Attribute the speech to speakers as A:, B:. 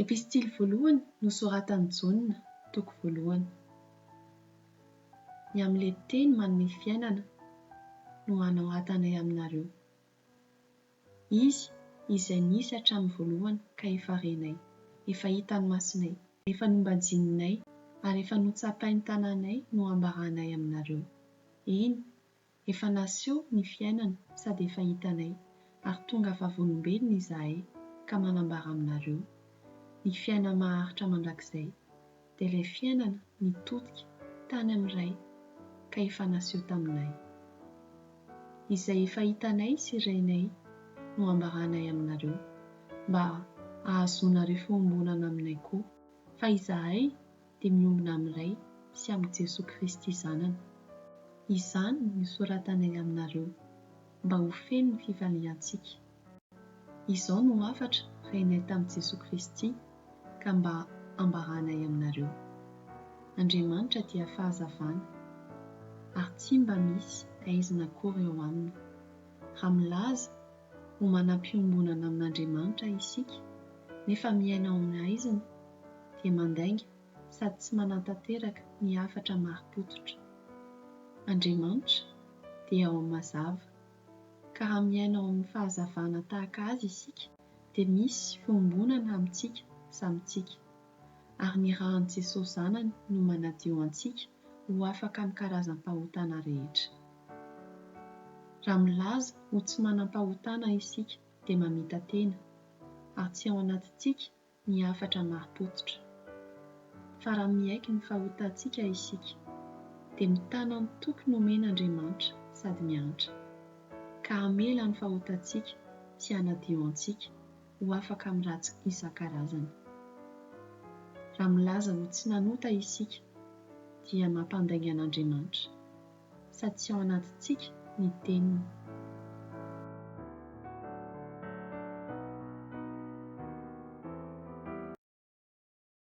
A: Epistily voalohany nosoratan'i Jaona, toko voalohany. Ny amin'ilay teny manome fiainana no hanoratanay aminareo. Izy izay nisy hatramin'ny voalohany ka efa renay, efa hitan'ny masonay, efa nobanjininay ary efa notsapain'ny tananay no ambaranay aminareo. Eny, Efa naseho ny fiainana sady efa hitanay ary tonga vavolombelona izahay ka manambara aminareo, ny fiaina-maharitra mandrakizay, dia ilay fiainana nitodika tany amin'ny Ray ka efa naseho taminay. Izay efa hitanay sy renay no ambaranay aminareo, mba hahazoanareo fiombonana aminay koa. Fa izahay dia miombona amin'ny Ray sy amin'i Jesoa Kristy Zanany. Izany no soratanay aminareo, mba ho feno ny fifaliantsika. Izao no hafatra renay tamin'i Jesoa Kristy ka mba ambaranay aminareo, Andriamanitra dia fahazavana, ary tsy mba misy haizina akory eo aminy. Raha milaza ho manam-piombonana amin'Andriamanitra isika, nefa miaina ao amin'ny haizina, dia mandainga sady tsy manatanteraka ny hafatra marim-pototra. Andriamanitra dia ao amin'ny mazava, ka raha miaina ao amin'ny fahazavana tahaka Azy isika, dia misy fiombonana amintsika samy tsika. Ary ny ràn'i Jesosy Zanany no manadio antsika ho afaka amin'ny karazam-pahotana rehetra. Raha milaza ho tsy manam-pahotana isika dia mamita-tena, ary tsy ao anatintsika ny hafatra marim-pototra. Fa raha miaiky ny fahotantsika isika, dia mitana ny toky nomen'Andriamanitra sady miantra, ka hamela ny fahotantsika sy hanadio antsika ho afaka amin'ny ratsy isan-karazany. Raha milaza ho tsy nanota isika, dia mampandainga an'Andriamanitra, sady tsy ao anatintsika ny teniny.